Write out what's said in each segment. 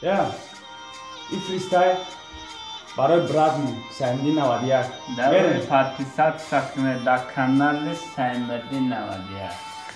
Я и фристайл барои братмон Саймиддин 91. Давай, подписаться кунед дар канали Саймиддин 91.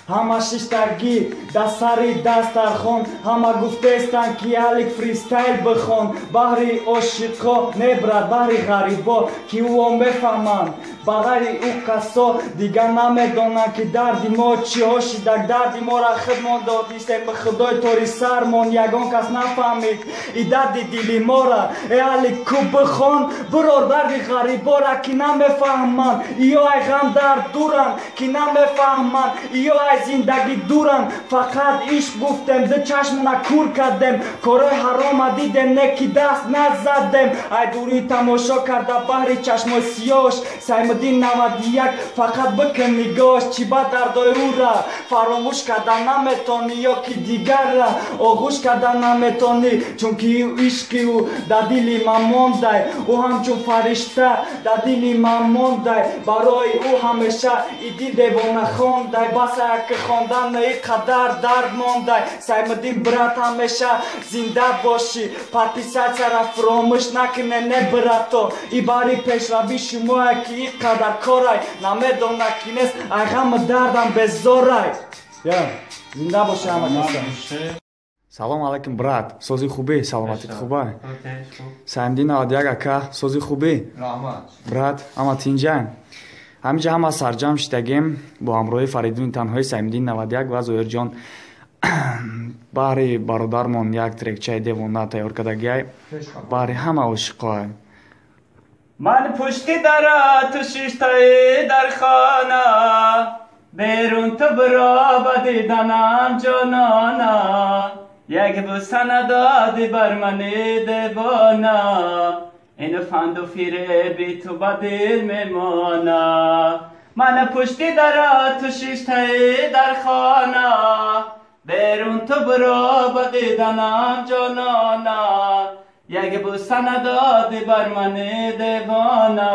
Ҳама шиштагӣ дар сари дастархон, ҳама гуфтестанд, ки Алик, фристайл бихон. Баҳри ошиқо не, брат, баҳри ғарибо, ки ӯо мефаҳманд. Ба ғайри ӯ касо дигар намедонанд, ки дарди мо чиҳо шидак. Дарди мора худмон додистем, ба худои тори сармон ягон кас нафаҳмид и дарди дили мора. Э, Алик, ку бихон, бирор дарди ғарибора, ки намефаҳманд. Иё ай ғам дард дуранд, ки намефаҳманд, иё ай зиндагӣ дуранд. Фақат ишқ гуфтем, ду чашмона кур кардем, корҳои ҳарома дидем, не ки даст назадем. Ай дурӣ тамошо карда баҳри чашмои сиёш, Саймиддин 91, фақат бикун нигоҳш. Чӣ ба дардои ӯра фаромӯш карда наметонӣ ё ки дигарра оғӯш карда наметонӣ, чунки ишқи ӯ дар дили ман мондай, ӯ ҳамчун фаришта дар дили ман мондай. Барои ӯ ҳамеша и дил девона хондай, бас ки хондан и қадар дард мондай. Саймиддин, брат, ҳамеша зинда бошӣ. Подписаться ра фуромӯш накуне, не, брато. И бари пешравӣ шумое, ки и қадар корай, намедона, ки нест ай ғаму дардам безорай. Зинда боши ҳама каса. Салом алайкум, брат, сози хубӣ, саломатит хуба? Саймиддин 91, ака, сози хубӣ, брат, ҳама тинҷаем. Ҳаминҷа ҳама сарҷам шидагем бо ҳамроҳии Фаридуни Танҳои, Саймиддин 91 ва Зоҳирҷон. Баҳри бародармон як трекчаи девона тайёр кардагиай, баҳри ҳама ошиқоай. Ман пушти дара, ту шиштаи дар хона, берун ту биро ба диданам, ҷонона. Як бӯса надодӣ бар мани девона, ин фанду фиреби ту ба дил мемона. Ман пушти дара, ту шиштаи дар хона, берун ту биро ба диданам, ҷонона. Як бӯса надодӣ бар мани девона,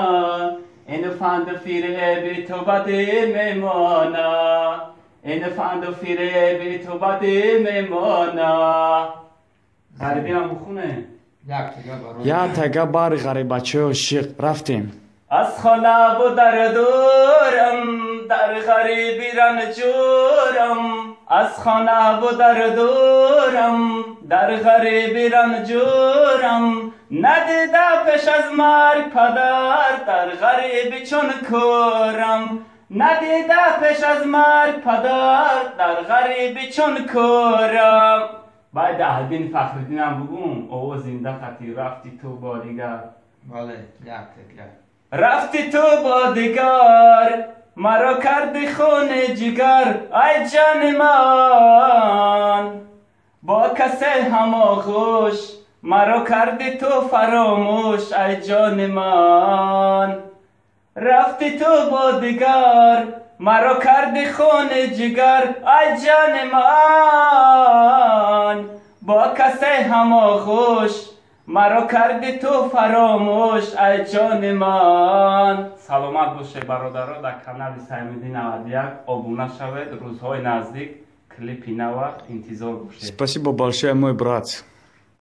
ин фанду фиреби ту ба дил мемона, ин фанду фиреби ту ба дил мемона. Ғарибиам бухуне. Як тага баҳри ғарибачаи ошиқ, рафтем. Аз хонаву дар дурам, дар ғариби ранҷурам, аз хонаву дар дурам, дар ғариби ранҷурам. Надида пеш аз марг падар, дар ғариби чун кӯрам. Надида пеш аз марг падар, дар ғариби чун кӯрам. Баъд Аҳдин Фахриддинам бугум, ово зинда хати рафти ту бо дигар. Рафти ту бо дигар, маро карди хуни ҷигар, ай ҷони ман. Бо касе ҳамоғӯш, маро карди ту фаромӯш, ай ҷони ман. Рафти ту бо дигар, маро карди хуни ҷигар, ай ҷони ман. Бо касе ҳамоғӯш, маро карди ту фаромӯш, ай ҷони ман. Саломат бошед, бародаро. Дар канали Саймиддин 91 обуна шавед. Рӯзҳои наздик клипи нава, интизор бошед. Спасибо большое, мой брат.